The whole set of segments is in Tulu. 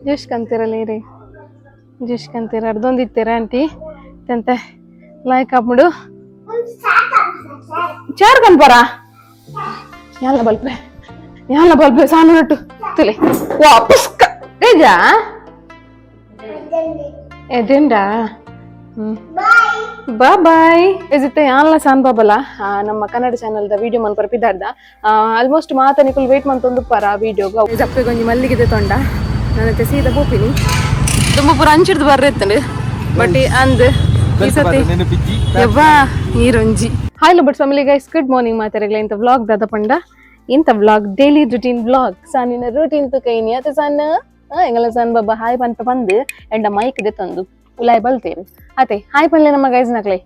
Juice ಕಂತಿರಲ್ಲ ರೀ, ಜ್ಯೂಸ್ ಕಂತೀರ ಅರ್ಧೊಂದಿತ್ತೀರ ಆಂಟಿ ತಂತೆ ಲೈಕ್ ಹಾಕ್ಬಿಡು. ಚಾರ್ ಕಂಪರ ಯಾಲ ಬಲ್ಪೆ ಯಾಲ ಬಲ್ಪೆ ಸಾನು ನಟ್ಟು ತುಲೆ ವಾಪಸ್ ಗಜಾ ಎದೆಂಡಾ. ಬಾ ಬಾಯ್ ಇಜಿತ್ತೆ ಯಾನ್ಲ ಸಾನ್ ಬಾಬಲ ನಮ್ಮ ಕನ್ನಡ ಚಾನಲ್ದ ವಿಡಿಯೋ ಮನ್ ಪರ್ಪಿದಾರ್ದ ಆಲ್ಮೋಸ್ಟ್ ಮಾತ ನಿಕುಲ್ ವೇಟ್ ಮಂತೊಂದು ಪರ ಆ ವಿಡಿಯೋಗ ಜಪ್ಪೆಗೊಂಜಿ ಮಲ್ಲಿಗೆ ತೊಂಡ ನನ್ನ ಸೀದಾ ಪೋಪಿನಿ ತುಂಬ ಪೂರ ಅಂಚಿಡ್ದು ಬರ್ರೆತ್ತಂಡು ಬಟ್ ಅಂದ್ ಈ ಸತಿ ಯವ್ವಾ ನೀರೊಂಜಿ. Hi but family guys, good morning. ಮಾತಾಡಗ್ಲ ಇಂಥ ವ್ಲಾಗ್ ದಾದ ಪಂಡ ಇಂಥ vlog daily routine vlog ಸಾನಿನ routine ತುಕೈನಿ ಅತ ಸಣ್ಣ ಎಂಗಲ ಸನ್ ಬಾಬಾ ಹಾಯ್ ಪನ್ಪ ಬಂದು ಎಂಡ ಮೈಕ್ ದೆ ತಂದು ಉಲಾಯ್ ಬಲ್ತೇವೆ ಅತೆ. ಹಾಯ್ ಪನ್ಲೆ ನಮ್ಮ ಗೈಸ್ ನಕ್ಲೆ.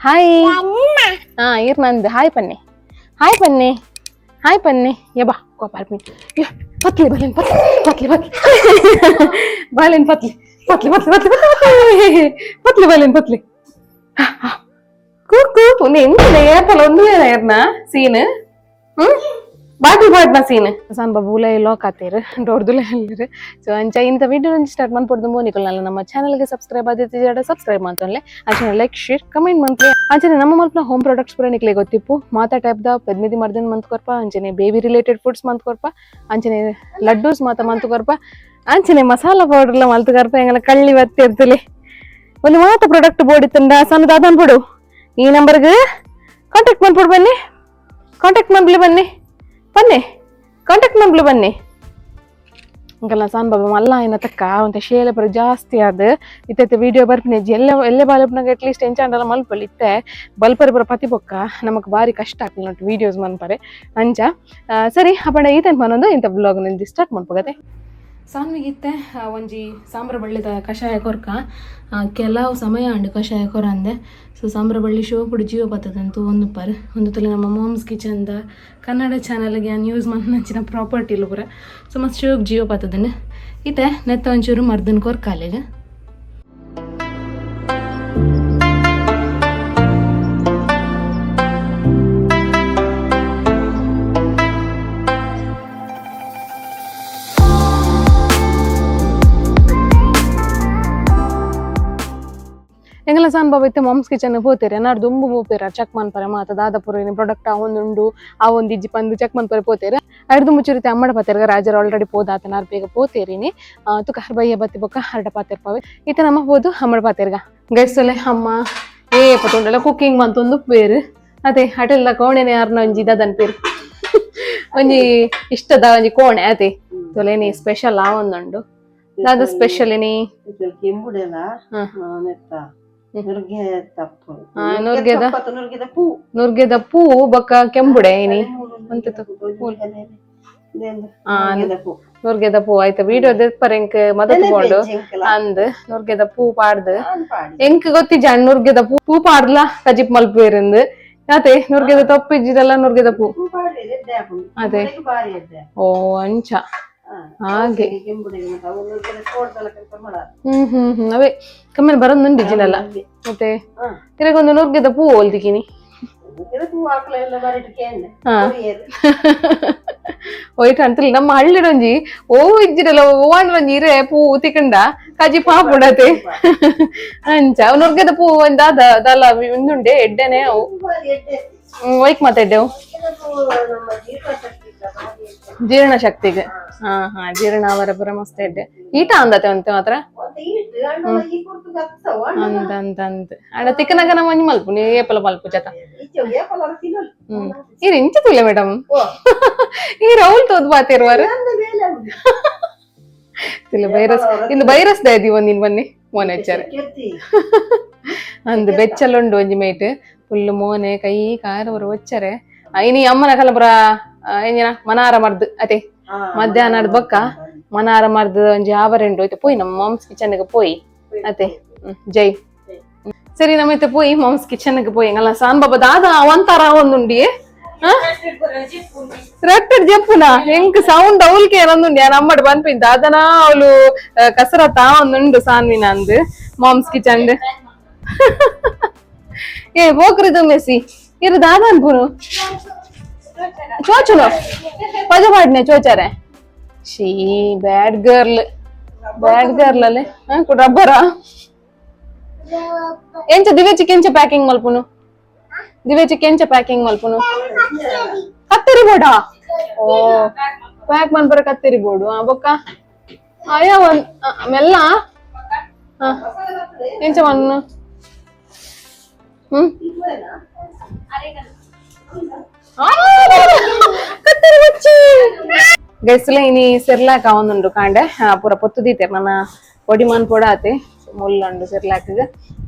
ಹಾಯ್. ಹಾ ಇರ್ ನಂದು ಹಾಯ್ ಪನ್ನೆ, ಹಾಯ್ ಪನ್ನೆ, ಹಾಯ್ ಪನ್ನೆ. ಯಬಾ ಕೋಪಾಲ್ ಪತ್ಲಿ ಬಲೇನ್ ಪತ್ಲಿ ಪತ್ಲಿ ಪತ್ಲಿ ಬಾಲೇನ್ ಪತ್ಲಿ ಪತ್ಲಿ ಪತ್ಲಿ ಪತ್ಲಿ ಪತ್ಲಿ ಪತ್ಲಿ ಬಾಲೇನ್ ಪತ್ಲಿ ಕೂಕು. ಒಂದು ಎಂತ ಏಪಲ ಒಂದು ಏರ್ನ ಸೀನ್ ಬಾಟಲ್ ಬಾಟ್ನ ಸೀನ್ ಸಾನ್ ಬಾಬು ಉಲೈ ಲಾಕ್ ಆತೇರು ಡೋರ್ದುಲೆ ಅಲ್ಲಿರು. ಸೊ ಅಂಚ ಇಂಥ ವಿಡಿಯೋ ಸ್ಟಾರ್ಟ್ ಮಾಡ್ಪಡ್ದು ಮೋನಿಕಲ್ ನಮ್ಮ ಚಾನಲ್ಗೆ ಸಬ್ಸ್ಕ್ರೈಬ್ ಆದಿತ್ತು ಜಡ ಸಬ್ಸ್ಕ್ರೈಬ್ ಮಾಡ್ತಾನೆ, ಅಂಚನೆ like share comment ಮಂತ್ಲಿ. ಅಂಚನೆ ನಮ್ಮ ಮಲ್ಪನ ಹೋಮ್ ಪ್ರಾಡಕ್ಟ್ಸ್ ಪೂರ ನಿಕ್ಲೆ ಗೊತ್ತಿಪ್ಪು. ಮಾತಾ ಟೈಪ್ the ಪೆದ್ಮಿದಿ ಮರ್ದಿನ ಮಂತ್ ಕೊರ್ಪ, ಅಂಚನೆ baby related foods month ಕೊರ್ಪ, ಅಂಚನೆ ಲಡ್ಡೂಸ್ ಮಾತ ಮಂತ್ ಕೊರ್ಪ, ಅಂಚನೆ ಮಸಾಲ ಪೌಡರ್ ಎಲ್ಲ ಮಲ್ತು ಕೊರ್ಪ. ಎಂಗಲ ಕಳ್ಳಿ ಬತ್ತಿರ್ತಲೆ ಒಂದು ಮಾತ ಪ್ರಾಡಕ್ಟ್ ಬೋಡಿತ್ತಂಡ ಸಣ್ಣ ದಾದ ಅನ್ಬಿಡು ಈ ನಂಬರ್ಗೆ ಕಾಂಟ್ಯಾಕ್ಟ್ ಮಾಡ್ಬಿಡು. ಬನ್ನಿ ಕಾಂಟ್ಯಾಕ್ಟ್ ಮಾಡ್ಲಿ, ಬನ್ನಿ ಬನ್ನಿ ಕಾಂಟ್ಯಾಕ್ಟ್ ಮಾಡ್ಲಿ ಬನ್ನಿ. ಇಂಕಲ್ಲ ಸಾನ್ ಬಾಬಾ ಮಲ್ಲ ಆಯ್ನ ತಕ್ಕ ಒಂತೆ ಶೇಲೆ ಬರ ಜಾಸ್ತಿ ಆದ್ ಇತ್ತೈತೆ ವಿಡಿಯೋ ಬರ್ಪಿನ ಎಲ್ಲ ಎಲ್ಲೆ ಬಾಲಪ್ನಾಗ ಅಟ್ಲೀಸ್ಟ್ ಎಂಚಾಂಡಲ ಮಲ್ಪಲ್ಲಿ ಇತ್ತೆ ಬಲ್ಪರಿ ಬರ ಪತಿ ಬೊಕ್ಕ ನಮಕ್ ಬಾರಿ ಕಷ್ಟ ಆಗ್ತದೆ ನೋಟ್ ವೀಡಿಯೋಸ್ ಮನ್ಪರೆ ಅಂಚ. ಸರಿ ಅಪ್ಪಂಡ ಈತನ್ ಮನೊಂದು ಇಂಥ ಬ್ಲಾಗ್ ನಿಂದು ಸ್ಟಾರ್ಟ್ ಮನ್ಪಗತೆ. ಸಾನ್ವಿಗಿತ್ತೆ ಒಂಜಿ ಸಾಂಬ್ರ ಬಳ್ಳಿದ ಕಷಾಯ ಕೊರ್ಕ. ಕೆಲವು ಸಮಯ ಅಂಡು ಕಷಾಯ ಕೊರ ಅಂದೆ. ಸೊ ಸಾಂಬ್ರ ಬಳ್ಳಿ ಶೋಕುಡು ಜೀವ ಬತ್ತದಂತೂ ಒಂದು ಪರ್ ಒಂದು ತುಲೆ ನಮ್ಮ ಮಾಮ್ಸ್ ಕಿಚನ್ದ ಕನ್ನಡ ಚಾನಲ್ಗೆ ಯೂಸ್ ಮಂಚಿನ ಪ್ರಾಪರ್ಟಿ ಇಲ್ಲ ಪೂರ. ಸೊ ಮಸ್ತ್ ಶೋಕ್ ಜೀವ ಬತ್ತದನ್ನು ಇತ್ತೆ ನೆತ್ತ ಒಂಚೂರು ಮರ್ದನ್ ಕೊರ್ಕಾಲೆಗ್. ಎಂಗಲ ಸಾನ್ ಬಾಬಾ ಇತ್ತೆ ಮಾಮ್ಸ್ ಕಿಚನ್ ಪೋತೇರೆ ನಾಡ್ ದುಂಬು ಪೋಪೇರ ಚೆಕ್ ಮನ್ಪರೆ ಮಾತ ದಾದಪುರ ಪ್ರಾಡಕ್ಟ್ ಆ ಒಂದುಂಡು ಆ ಒಂದು ಇಜ್ಜಿ ಪಂದು ಚೆಕ್ ಮನ್ಪರೆ ಪೋತೇರೆ. ಐಡ್ದು ಮುಚ್ಚುರಿತೆ ಅಮ್ಮಡ ಪಾತೆರ್ಗ ರಾಜರು ಆಲ್ರೆಡಿ ಪೋದಾತ ನಾರ್ ಬೇಗ ಪೋತೇರಿನಿ ತುಕ ಬಯ್ಯ ಬತ್ತಿ ಬೊಕ್ಕ ಹರಡ ಪಾತೆರ್ಪಾವೆ. ಇತ್ತೆ ನಮ್ಮ ಪೋದು ಅಮ್ಮಡ ಪಾತೆರ್ಗ ಗೈಸೊಲೆ. ಅಮ್ಮ ಏ ಪತೊಂಡಲ್ಲ ಕುಕ್ಕಿಂಗ್ ಮಂತೊಂದು ಪೇರು ಅದೇ ಹೋಟೆಲ್ದ ಕೋಣೆನೆ ಯಾರ್ನ ಒಂಜಿ ದದನ್ ಪೇರು ಒಂಜಿ ಇಷ್ಟದ ಒಂಜಿ ಕೋಣೆ ಅದೇ ತೊಲೆನಿ ಸ್ಪೆಷಲ್ ಆ ಒಂದುಂಡು ದಾದ ಸ್ಪೆಷಲ್ ಇನಿ. ನುರ್ಗೆದ ಪೂ ಬೊಕ್ಕ ಕೆಂಬುಡೆ ಇನಿ ನುರ್ಗೆದ ಪೂ ಆಯ್ತು. ವಿಡಿಯೋ ದೆಪ್ಪರ್ ಎಂಕ್ ಮದತ್ ಬೋಂಡು ಅಂದ್ ನುರ್ಗೆದ ಪೂ ಪಾಡ್ದು ಎಂಕ್ ಗೊತ್ತಿಜ ನುರ್ಗೆದ ಪೂ ಪೂ ಪಾಡ್ಲ ಕಜಿಪ್ ಮಲ್ಪೇರಿಂದು ಅದೇ ನುರ್ಗೆದ ತೊಪ್ಪಿಜ್ಜಿದಲ್ಲ ನುರ್ಗೆದ ಪೂ ಅದೇ. ಓ ಅಂಚ ಹಾಗೆ. ಹ್ಮ್ ಹ್ಮ್ ಹ್ಮ್ ಅವೇ ಕಮ್ಮಿ ಬರೋದು ಜಿನಲ್ಲ ಮತ್ತೆ ಒಂದು ನುರ್ಗೆದ ಪೂ ಹೋಲ್ದಿಕಿನಿ ಒಯ್ಟ್ ಅಂತಿಲ್ಲ ನಮ್ಮ ಹಳ್ಳಿಡೊಂಜಿ ಓ ಇಜ್ಜಿರಲ್ಲ ಓಂಡ್ರೊಂಜಿ ಇರೆ ಪೂ ತಿಕಂಡ ಕಜಿ ಪಾಪುಡತೆ ಅಂಚ ನುರ್ಗೆದ ಪೂ ಒಂದಾದ ದಾಲ ಒಂದುಂಡೆ ಎಡ್ಡೆನೆ ಅವು ಒಯ್ಕ್ ಮಾತಾಡ್ಡೆವು ಜೀರ್ಣ ಶಕ್ತಿಗೆ. ಹಾ ಹಾ ಜೀರ್ಣ ಅವರ ಪುರ ಮಸ್ತ್ ಎಡ್ಡೆ ಈಟ ಅಂದತೆ ಅಂತೆ ಮಾತ್ರ ಅಂದ ಅಂದ ಅಂದ ಅಡ ತಿಕ್ಕನಾಗ ನಮ್ಮ ಒಂಜಿ ಮಲ್ಪು ನೀ ಏಪಲ ಮಲ್ಪು ಜತ. ಈರ್ ಇಂಚ ತುಲೆ ಮೇಡಮ್ ಈ ರೌಲ್ ತೋದ್ ಬಾತಿರುವಾರ ತಿಲ್ಲ ವೈರಸ್ ಇಂದು ವೈರಸ್ ದಾದಿ ಒಂದಿನ ಬನ್ನಿ ಮೋನೆ ಹಚ್ಚಾರೆ ಅಂದ್ ಬೆಚ್ಚಲುಂಡು ಒಂಜಿ ಮೇಟ್ ಫುಲ್ ಮೋನೆ ಕೈ ಕಾರ ಒಚ್ಚರೆ ಇನಿ ಅಮ್ಮನ ಕಲಪುರ ಎಂಜಿನ ಮನಾರ ಮರ್ದ್ ಅತೆ ಮಧ್ಯಾಹ್ನ ಬೊಕ್ಕ ಮನಾರ ಮರ್ದ್ ಒಂಜಿ ಆವರೆಂಡು ಐತೆ ಪೋಯಿ ನಮ್ಮ ಮಾಮ್ಸ್ ಕಿಚನ್ ಪೋಯಿ ಅತೆ. ಜೈ ಸರಿ ನಮ್ಮ ಇತ್ತೆ ಪೋಯಿ ಮಾಮ್ಸ್ ಕಿಚನ್ ಪೋಯಿ ಎಂಗಲ್ಲ ಸಾನ್ ಬಾಬಾ ದಾದ ಅವಂತಾರ ಒಂದುಂಡಿಯೇ ರಟ್ಟಡ್ ಜಪ್ಪುನ ಎಂಕ್ ಸೌಂಡ್ ಅವಲ್ಕೆ ಏನಂದುಂಡಿ ನಮ್ಮಡ್ ಬನ್ಪಿನ್ ದಾದನ ಅವಳು ಕಸರತ್ತ ಒಂದುಂಡು ಸಾನ್ವಿನ ಅಂದ್ ಮಾಮ್ಸ್ ಕಿಚನ್. ಏ ಬೋಕ್ರಿದು ಮೆಸಿ ಇರು ದಾದ ಅನ್ಪುನು ಚೋಚುನು ಪಜ ಪಾಡ್ನೆ ಚೋಚಾರೆ She bad girl bad girl ಅಲ್ಲೇ ರಬ್ಬರಾ ಎಂಚ ದಿವ್ಯ ಎಂಚ ಪ್ಯಾಕಿಂಗ್ ಮಲ್ಪುನು ದಿವ್ಯ ಎಂಚ ಪ್ಯಾಕಿಂಗ್ ಮಲ್ಪುನು ಕತ್ತರಿ ಬೋಡ ಓ ಪ್ಯಾಕ್ ಮನ್ಪರ ಕತ್ತರಿ ಬೋಡು ಆ ಬೊಕ್ಕ ಅಯ್ಯ ಒಂದ್ ಮೆಲ್ಲ ಎಂಚ ಮಣ್ಣು ಹ್ಮ್ ಕತ್ತರಿ ಬಚ್ಚಿ ಗೈಸ್ಲೆ ಇನಿ ಸೆರ್ಲಾಕ್ ಅವನುಂಡು ಕಾಂಡೆ ಪೂರ ಪೊತ್ತು ದೀತೆರ್ ನನ್ನ ಪೊಡಿ ಮನ್ ಪೊಡ ಆತೆ ಮುಲ್ಲುಂಡು ಸೆರ್ಲಾಕ್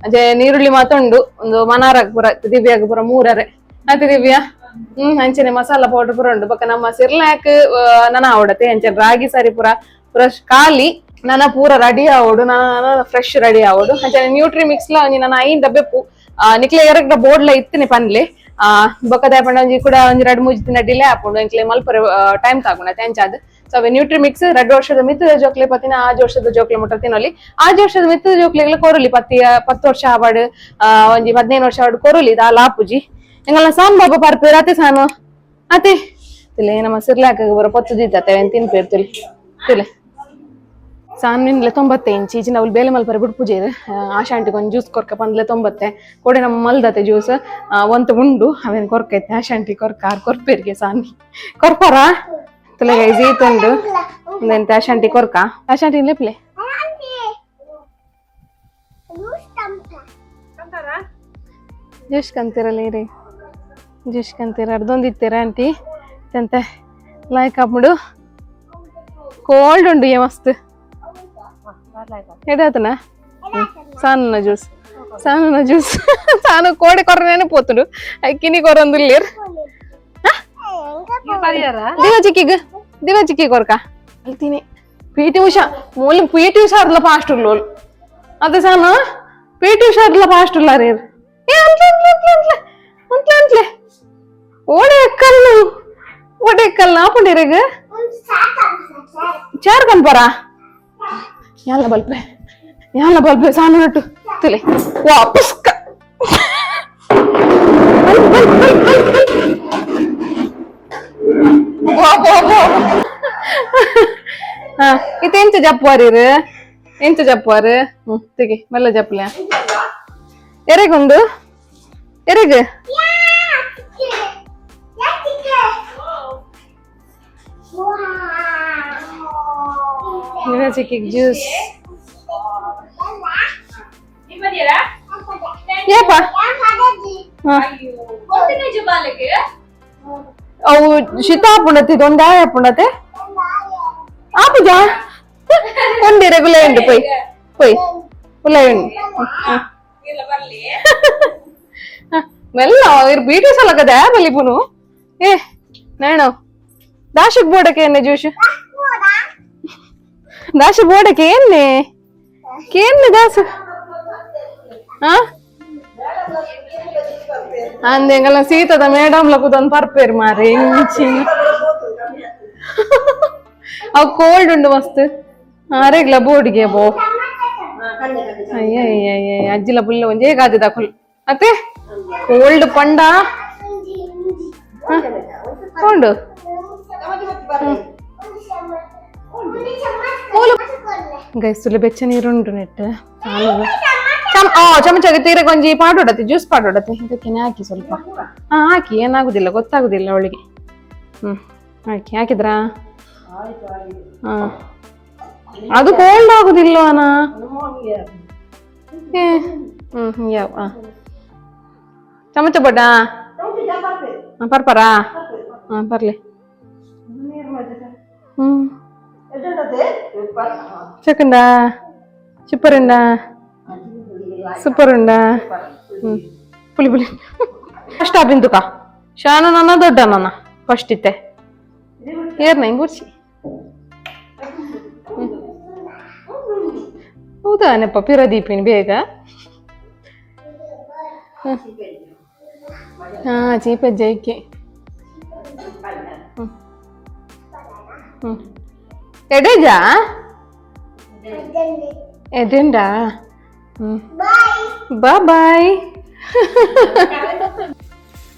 ಅಂಚೆ ನೀರುಳ್ಳಿ ಮಾತುಂಡು ಒಂದು ಮನಾರಗ್ ಪೂರ ದಿವ್ಯಾಗ ಪೂರ ಮೂರರೆ ಆತೆ ದಿವ್ಯಾ ಅಂಚನೆ ಮಸಾಲ ಪೌಡರ್ ಪೂರ ಉಂಡು ಬೊಕ್ಕ ನಮ್ಮ ಸೆರ್ಲಾಕ್ ನನ ಆವಡತೆ ಅಂಚೆ ರಾಗಿ ಸಾರಿ ಪೂರ ಪೂರ ಖಾಲಿ ನನ ಪೂರ ರೆಡಿ ಆವಡು ನನ ಫ್ರೆಶ್ ರೆಡಿ ಆವಡು ಅಂಚನೆ ನ್ಯೂಟ್ರಿ ಮಿಕ್ಸ್ ಲ ಒಂಜಿ ನನ ಐನ್ ಡಬ್ಬೆಪ್ಪು ನಿಕ್ಲೆ ಎರಡ ಬೋರ್ಡ್ಲ ಇತ್ತಿನಿ ಪನ್ಲೆ ಬೊಕ್ಕ ದಾಯಪಂಡ ಒಂಜಿ ಕೂಡ ಒಂಜಿ ರಡ್ಡ್ ಮೂಜಿ ದಿನ ಡಿಲೇ ಆಪುಂಡು ಎಂಕ್ಲೆ ಮಲ್ಪರೆ ಟೈಮ್ ತಾಗುಂಡು ಅಂಚಾದ್ ಸೊ ಅವೆ ನ್ಯೂಟ್ರಿ ಮಿಕ್ಸ್ ರಡ್ಡ್ ವರ್ಷದ ಮಿತ್ತದ ಜೋಕ್ಲೆ ಪತ್ತಿನ ಆಜ್ ವರ್ಷದ ಜೋಕ್ಲೆ ಮುಟ್ಟ ತಿನ್ನೊಲಿ ಆಜ್ ವರ್ಷದ ಮಿತ್ತದ ಜೋಕ್ಲೆಗ್ಲ ಕೊರೊಲಿ ಪತ್ತಿ 10 ವರ್ಷ ಆವಡ್ ಒಂಜಿ 15 ವರ್ಷ ಆವಡ್ ಕೊರೊಲಿ ದಾಲ ಆಪುಜಿ ಎಂಗಲ್ನ ಸಾನ್ ಬಾಬಾ ಪರ್ಪೇರ್ ಅತೆ ಸಾನು ಅತೆ ತಿಲೆ ನಮ್ಮ ಸಿರ್ಲಾಕ ಬರ ಪೊತ್ತು ದೀತತೆ ತಿನ್ಪೇರ್ ತುಲಿ ತುಲೆ ಸಾನ್ ನಿನ್ಲೆ 90 ಇಂಚ್ ಈಚಿನ ಅವ್ಲು ಬೇಲೆ ಮಲ್ಪರೆ ಬುಡ್ಪುಜೇರು ಆಶಾಂಟಿಗೆ ಒಂದು ಜ್ಯೂಸ್ ಕೊರ್ಕ ಪಂದ್ಲೆ 90 ಕೊಡೆ ನಮ್ಮ ಮಲ್ದತೆ ಜ್ಯೂಸ್ ಒಂತ ಉಂಡು ಅವೇನು ಕೊರ್ಕೈತೆ ಆಶಾಂಟಿ ಕೊರ್ಕ ಆರ್ ಕೊರ್ಪೇರಿಗೆ ಸಾನ್ನಿ ಕೊರ್ಪಾರ ತುಲೆ ಗೈಸ್ ಈತುಂಡು ಎಂತ ಆಶಾಂಟಿ ಕೊರ್ಕ ಆಶಾಂಟಿ ಲೆಪ್ಲೆ ಜ್ಯೂಸ್ ಕಂತಿರಲ್ಲ ರೀ ಜ್ಯೂಸ್ ಕಂತೀರ ಅರ್ಧೊಂದಿತ್ತೀರ ಆಂಟಿ ತಂತೆ ಲೈಕ್ ಹಾಕ್ಬಿಡು ಕೋಲ್ಡ್ ಉಂಡು ಏ ಮಸ್ತ್ ಎಡಾತನ ಸಾನ ಜ್ಯೂಸ್ ಸಾನ ಜ್ಯೂಸ್ ಸಾನು ಕೋಡೆ ಕೊರ್ರನೇನೆ ಪೋತುಂಡು ಕಿನಿ ಕೊರೊಂದುಲ್ಲೇರ್ ದಿವ ಚಿಕ್ಕಿಗ್ ದಿವ ಚಿಕ್ಕಿ ಕೊರ್ಕ ಅಲ್ತೀನಿ ಪಿ ಟಿ ಉಷಾ ಮೂಲ ಪಿ ಟಿ ಉಷಾ ಅರ್ಲ ಫಾಸ್ಟ್ ಉಳ್ಳೋಳು ಅದೇ ಸಾನು ಪಿ ಟಿ ಉಷಾ ಅರ್ಲ ಫಾಸ್ಟ್ ಉಲ್ಲಾರ ಏ ಅಂತ್ಲೆ ಅಂತ್ಲೆ ಅಂತ್ಲೆ ಅಂತ್ಲೆ ಅಂತ್ಲೆ ಅಂತ್ಲೆ ಓಡೆ ಎಕ್ಕಲ್ಲು ಓಡೆ ಎಕ್ಕಲ್ ನಾಪುಂಡಿರೆಗ್ ಚಾರ್ ಕನ್ಪರ ಯಾಲ ಬಲ್ಪೆ ಯಾಲ ಬಲ್ಪೆ ಸಾನು ನಟ್ಟು ತುಲೆ ವಾಪಸ್ ಬಲ್ ಬಲ್ ಬಲ್ ಬಲ್ ಬಲ್ ಬೋ ಬೋ ಬೋ ಹಾ ಇದು ಎಂಚ ಜಪ್ಪುವಾರಿರು ಎಂಚ ಜಪ್ಪುವಾರು ತೆಗಿ ಮೆಲ್ಲ ಜಪ್ಪಲೆ ಎರೆಗುಂಡು ಎರೆಗ್ ಚಿಕ್ಕಿಗೆ ಜ್ಯೂಸ್ ಏಪ ಅವು ಶೀತ ಆಪುಂಡತೆ ಇದೊಂದು ಆಪುಂಡತೆ ಆಪುಜಾ ಒಂದಿರೆ ಗುಲಾಯಿ ಉಂಡು ಪೊಯ್ ಪೊಯ್ ಗುಲಾಯಿ ಉಂಡು ಮೆಲ್ಲ ಇರ್ ಬೀಟಿ ಸಲಕದ ಬಲಿಪುನು ಏ ನೇಣು ದಾಶಕ್ ಬೋಡಕ್ಕೆ ಎನ್ನೆ ಜ್ಯೂಸ್ ದಾಶ ಬೋಡಕ್ಕೆ ಎನ್ನೆ ಕೇನ್ನೆ ದಾಸು ಹಾ ಅಂದೆಂಗಲ್ಲ ಸೀತದ ಮೇಡಮ್ ಲಕುದೊಂದು ಪರ್ಪೇರ್ ಮಾರೆ ಇಂಚಿ ಅವು ಕೋಲ್ಡ್ ಉಂಡು ಮಸ್ತ್ ಅರೆಗ್ಲ ಬೋಡಿಗೆ ಬೋ ಅಯ್ಯ ಅಯ್ಯ ಅಯ್ಯ ಅಜ್ಜಿಲ ಪುಲ್ಲ ಒಂಜೇ ಗಾಜದ ಕುಲ್ ಅತ್ತೆ ಕೋಲ್ಡ್ ಪಂಡ ಉಂಡು ಗೈಸುಲೆ ಬೆಚ್ಚ ನೀರುಂಡು ನೆಟ್ ಚಮಚಗೆ ತೀರ ಕೊಂಜಿ ಪಾಡೋಡತ್ತೆ ಜ್ಯೂಸ್ ಪಾಡೋಡತ್ತೆ ಇದಕ್ಕೆ ಹಾಕಿ ಸ್ವಲ್ಪ ಹಾ ಹಾಕಿ ಏನಾಗುದಿಲ್ಲ ಗೊತ್ತಾಗುದಿಲ್ಲ ಅವಳಿಗೆ ಹಾಕಿ ಹಾಕಿದ್ರಾ ಹಾ ಅದು ಕೋಲ್ಡ್ ಆಗುದಿಲ್ಲ ಅಣ್ಣ ಯಾವ ಚಮಚ ಬಡ್ಡ ಪರ್ಪರಾ ಹಾ ಬರ್ಲಿ ಚಕಂಡ ಚಿಪ್ಪರುಂಡ ಸೂಪರ್ ಉಂಡ ಪುಲಿ ಪುಲಿ ಫಸ್ಟ್ ಬಿಂದುಕ ಶಾನು ನನ್ನ ದೊಡ್ಡ ನನ್ನ ಫಸ್ಟ್ ಇತ್ತೆ ಏರ್ನ ಹಿಂಗ್ ಗುರ್ಚಿ ಹೌದಾ ನೆಪ್ಪ ಪಿರದೀಪಿನ ಬೇಗ ಹಾ ಚೀಪೆ ಜೈಕೆ ಎಡೆಜಾ ಎದೆಂಡಾ ಬಾಯ್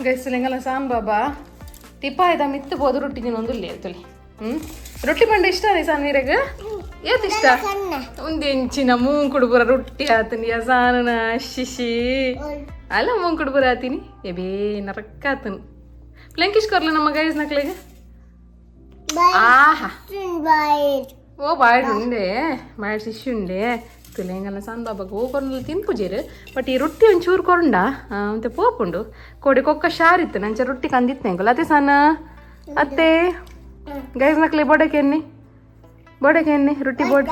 ಗೈಸ್ ಲಿಂಗಲ ಸಾಂಬಾಬಾ ಟಿಪಾಯ್ದ ಮಿತ್ತು ಪೋದು ರೊಟ್ಟಿ ಒಂದುಲ್ಲೆ ತುಲಿ ರೊಟ್ಟಿ ಪಂಡ ಇಷ್ಟ ಸಾನ್ವೀರಗ ಏತ್ ಇಷ್ಟ ಒಂದೆಂಚಿನ ಮೂಂಕುಡು ಪೂರ ರೊಟ್ಟಿ ಆತನಿ ಸಾನ ಶಿಶಿ ಅಲ್ಲ ಮೂಂಕುಡು ಪೂರ ಆತೀನಿ ಎಬೇ ನರಕ್ಕ ಆತನು ಪ್ಲಂಕಿಶ್ ಕೊರ್ಲ ನಮ್ಮ ಗೈಸ್ ನಕ್ಲಿಗೆ ಆಹಾ ಓ ಬಾಯ್ಡ್ ಉಂಡೆ ಬಾಯ್ಡ್ ಶಿಶು ಉಂಡೆ ತುಲೆಂಗಲ್ಲ ಸಣ್ಣ ಬಾಬಾಗ ಓ ಕೊರ್ನಲ್ಲ ತಿನ್ಪುಜೇರು ಬಟ್ ಈ ರೊಟ್ಟಿ ಒಂಚೂರು ಕೊರಂಡ ಮತ್ತೆ ಪೋಪುಂಡು ಕೋಡೆ ಕೊಕ್ಕ ಶಾರಿತ್ತು ನಂಚ ರೊಟ್ಟಿ ಕಂದಿತ್ತು ಎಂಕಲ್ ಅತ್ತೆ ಸಣ್ಣ ಅತ್ತೆ ಗೈಸ್ ನಕ್ಲಿ ಬೋಡಕ್ಕೆ ಎನ್ನಿ ಬೋಡಕ್ಕೆ ಎನ್ನಿ ರೊಟ್ಟಿ ಬೋಡ್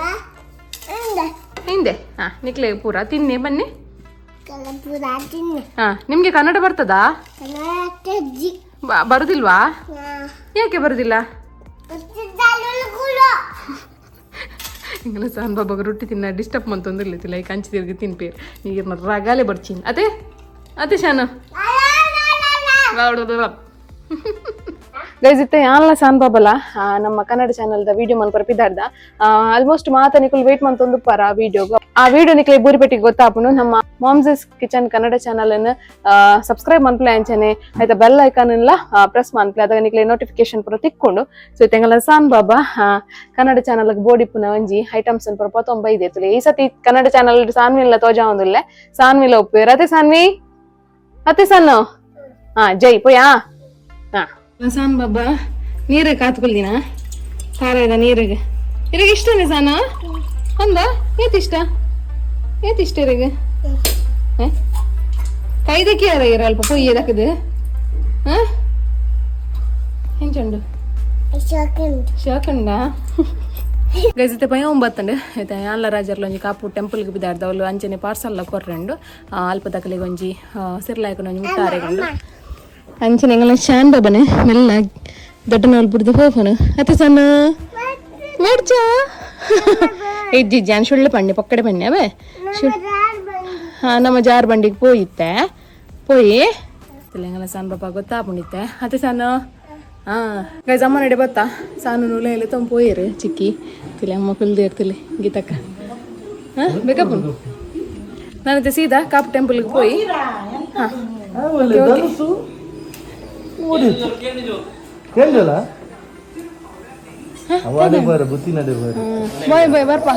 ಹಿಂದೆ ಹಾಂ ನಿಕ್ಲೆ ಪೂರ ತಿನ್ನಿ ಬನ್ನಿ ಹಾಂ ನಿಮಗೆ ಕನ್ನಡ ಬರ್ತದಾ ಬರುದಿಲ್ವಾ ಯಾಕೆ ಬರುದಿಲ್ಲ ಇಂಗ್ಲ ಸಣ್ಣ ಬಾಬಾಗ ರೊಟ್ಟಿ ತಿನ್ನ ಡಿಸ್ಟರ್ಬ್ ಮಂತೊಂದಿರ್ಲಿತ್ತಿಲ್ಲ ಈ ಕಂಚಿ ತಿರ್ಗಿ ತಿನ್ಪೇರು ನೀರ್ನ ರಗಾಲೆ ಬರ್ತೀನಿ ಅದೇ ಅದೇ ಶಾನು ಗೈಸ್ ಇತ್ತೆ ಯಾನ್ಲ ಸಾನ್ ಬಾಬಲ ನಮ್ಮ ಕನ್ನಡ ಚಾನಲ್ದ ವಿಡಿಯೋ ಮನ್ಪರ ಪಿದಾರ್ದ ಆಲ್ಮೋಸ್ಟ್ ಮಾತ ನಿಕುಲ್ ವೇಟ್ ಮಂತೊಂದು ಪರ ಆ ವಿಡಿಯೋಗ ಆ ವಿಡಿಯೋ ನಿಕ್ಲೆ ಬೂರಿಪೆಟ್ಟಿಗೆ ಗೊತ್ತಾಪುನು ನಮ್ಮ ಮಾಮ್ಸಸ್ ಕಿಚನ್ ಕನ್ನಡ ಚಾನಲ್ ಅನ್ನು ಸಬ್ಸ್ಕ್ರೈಬ್ ಮನ್ಪ್ಲೆ ಅಂಚನೆ ಆಯ್ತಾ ಬೆಲ್ ಐಕಾನ್ ಎಲ್ಲ ಪ್ರೆಸ್ ಮನ್ಪ್ಲೆ ಅದಾಗ ನಿಕ್ಲೆ ನೋಟಿಫಿಕೇಶನ್ ಪೂರ ತಿಕ್ಕೊಂಡು. ಸೊ ಇತ್ತೆಂಗಲ ಸಾನ್ ಬಾಬಾ ಕನ್ನಡ ಚಾನಲ್ ಬೋಡಿಪ್ಪುನ ಒಂಜಿ ಐಟಮ್ಸ್ ಪೂರ ಪತ್ತೊಂಬ ಇದೆ ಈ ಸತಿ ಕನ್ನಡ ಚಾನಲ್ ಸಾನ್ವಿಲ್ಲ ತೋಜಾ ಒಂದಿಲ್ಲ ಸಾನ್ವಿಲ ಒಪ್ಪು ಅತ್ತೆ ಸಾನ್ವಿ ಅತ್ತೆ ಸಣ್ಣ ಹಾ ಜೈ ಪೋಯಾ ಹಾ ಸಾನ್ ಬಾಬಾ ನೀರಿಗೆ ಕಾತ್ಕೊಳ್ದಿನ ಖಾರ ಇದೆ ನೀರಿಗೆ ಇರಗೆ ಇಷ್ಟನೇ ಸಾನ ಅಂದ ಏತಿಷ್ಟ ಏತಿಷ್ಟ ಇರಗೆ ಕೈದಕ್ಕೆ ಯಾರ ಇರ ಅಲ್ಪ ಪೊಯ್ಯದಕ್ಕದು ಹಾ ಹೆಂಚುಂಡು ಶಾಕಂಡ ಗೈಸ್ ಇತ್ತೆ ಪಯ ಒಂಬತ್ತಂಡು ಇತ್ತೆ ಆನ್ಲ ರಾಜರ್ಲ ಒಂಜಿ ಕಾಪು ಟೆಂಪಲ್ಗೆ ಬಿದಾರ್ದ ಅವಳು ಅಂಚನೆ ಪಾರ್ಸಲ್ಲ ಕೊರ್ರೆಂಡು ಅಲ್ಪ ದಕಲಿಗೆ ಒಂಜಿ ಸಿರ್ಲಾಯಕನ ಒಂಜಿ ಮುಟ್ಟಾರೆಗೊಂಡು ಅಂಚನೆ ಎಂಗಲ ಶಾನ್ ಬಾಬನೆ ಮೆಲ್ಲ ದೊಡ್ಡ ಬುಡ್ದು ಹೋಗೋನು ಅತ್ತೆ ಸಣ್ಣ ಮೇಡ್ಚಾ ಇಜ್ಜಿ ಜಾನ್ ಸುಳ್ಳು ಪಣ್ಣೆ ಪಕ್ಕಡೆ ಪಣ್ಣೆ ಅವೇ ಹಾಂ ನಮ್ಮ ಜಾರ್ ಬಂಡಿಗೆ ಪೋಯಿತ್ತೆ ಪೋಯಿ ತೆಲಂಗಾಣ ಸಣ್ಣ ಬಾಬಾ ಗೊತ್ತಾಪುಂಡಿತ್ತೆ ಅತ್ತೆ ಸಣ್ಣ ಹಾಂ ಗೈಸ್ ಅಮ್ಮ ನಡೆ ಬತ್ತಾ ಸಾನು ನೂಲೆ ಎಲ್ಲ ತಂಪು ಪೋಯಿರು ಚಿಕ್ಕಿ ತಿಲೆ ಅಮ್ಮ ಕುಲ್ದು ಇರ್ತಿಲಿ ಗೀತಕ್ಕ ಹಾಂ ಬೇಕಪ್ಪ ನಾನಿತ್ತೆ ಸೀದಾ ಕಾಪು ಟೆಂಪಲ್ಗೆ ಪೋಯಿ ಹಾಂ ಬಾಯ್ ಬಾಯ್ ಬರ್ಪ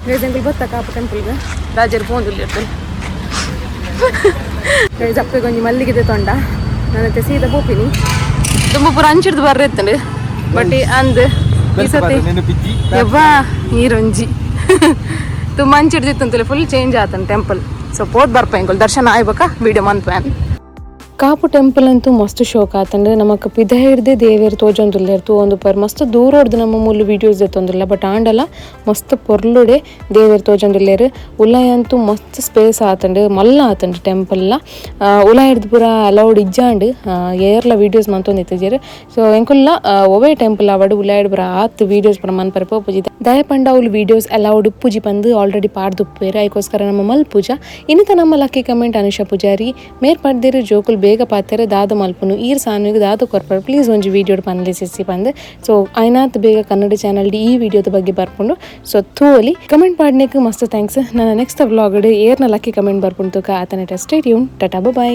ಗೈಸ್ ಅಂಕಲ್ ಬತ್ತ ಕಾಪು ಟೆಂಪಲ್ಗೆ ರಾಜರು ಫೋನ್ ಇರ್ತಾರೆ ಗೈಸ್ ಅಪ್ಪಗೆ ಒಂಜಿ ಮಲ್ಲಿಗೆ ತೊಂಡ ನಾನತ್ತೆ ಸೀದಾ ಪೋಪಿನಿ ತುಂಬ ಪೂರ ಅಂಚಿಡ್ದು ಬರ್ರೆ ಇತ್ತಂಡು ಬಟ್ ಅಂದ್ ಈ ಸತಿ ಯವ್ವಾ ನೀರೊಂಜಿ ತುಂಬ ಅಂಚಿಡ್ದಿತ್ತಂತಲೇ ಫುಲ್ ಚೇಂಜ್ ಆತನ್ ಟೆಂಪಲ್ ಸೊ ಪೋದ್ ಬರ್ಪ ಎಂಕುಲು ದರ್ಶನ ಆಯ್ಬೇಕ ವಿಡಿಯೋ ಮನ್ಪೇನ್. ಕಾಪು ಟೆಂಪಲ್ ಅಂತೂ ಮಸ್ತ್ ಶೋಕ್ ಆತಂದ್ರೆ ನಮಕ್ ಪಿದ ಹಿಡ್ದೆ ದೇವೇರ್ ತೋಜೊಂದುಲ್ಲೆರ್ ತೂವೊಂದು ಪರ್ ಮಸ್ತ್ ದೂರೋಡ್ದು ನಮ್ಮ ಮೂಲು ವೀಡಿಯೋಸ್ ದೆತ್ತೊಂದುಲ್ಲ ಬಟ್ ಆಂಡಲ ಮಸ್ತ್ ಪೊರ್ಲುಡೆ ದೇವೇರ್ ತೋಜೊಂದುಲ್ಲೆರ್. ಉಲಾಯ್ ಅಂತೂ ಮಸ್ತ್ ಸ್ಪೇಸ್ ಆತಂಡು ಮಲ್ಲ ಆತಂಡು ಟೆಂಪಲ್ ಉಲಾಯ್ ಹಿಡ್ದು ಪೂರ ಅಲೌಡ್ ಇಜ್ಜಾಂಡ್ ಏರ್ಲ ವೀಡಿಯೋಸ್ ಮಂತೊಂದಿತ್ತಿಜೆರ್. ಸೊ ಎಂಕುಲ್ಲ ಒವೇ ಟೆಂಪಲ್ ಆವಡ್ ಉಲಾಯ್ಡ್ ಪೂರ ಆತ್ ವೀಡಿಯೋಸ್ ಪೂರ ಮನ್ಪರೆ ಪೋಪುಜಿ ದಯ ಪಂಡ ಅವ್ಲು ವೀಡಿಯೋಸ್ ಅಲೌಡ್ ಉಪ್ಪುಜಿ ಪಂದ್ ಆಲ್ರೆಡಿ ಪಾಡ್ದುಪ್ಪೇರು ಐಕೋಸ್ಕರ ನಮ್ಮ ಮಲ್ಪುಜ. ಇನ್ನಿತ ನಮ್ಮ ಲಕ್ಕಿ ಕಮೆಂಟ್ ಅನುಷಾ ಪೂಜಾರಿ ಮೇರ್ ಪಡ್ದಿರು ಜೋಕುಲ್ ಬೇಗ ಪಾತೆರೆ ದಾದ ಮಲ್ಪುನು ಈರ್ ಸಾನ್ವಿಗ್ ದಾದ ಕೊರ್ಪರ್ ಪ್ಲೀಸ್ ಒಂಜಿ ವೀಡಿಯೋ ಪನ್ಲೆ ಪಂದ್. ಸೊ ಐನಾತ್ ಬೇಗ ಕನ್ನಡ ಚಾನಲ್ ಈ ವಿಡಿಯೋದ ಬಗ್ಗೆ ಬರ್ಪುಂಡು. ಸೊ ತೂವಲಿ ಕಮೆಂಟ್ ಪಾಡ್ನೆಕ್ ಮಸ್ತ್ thanks. ನನ್ನ ನೆಕ್ಸ್ಟ್ ವ್ಲಾಗ್ ಏರ್ನ ಲಕ್ಕಿ ಕಮೆಂಟ್ ಬರ್ಪುಂಡು ತೂಕ ಆತನ stay tune. Tata bye.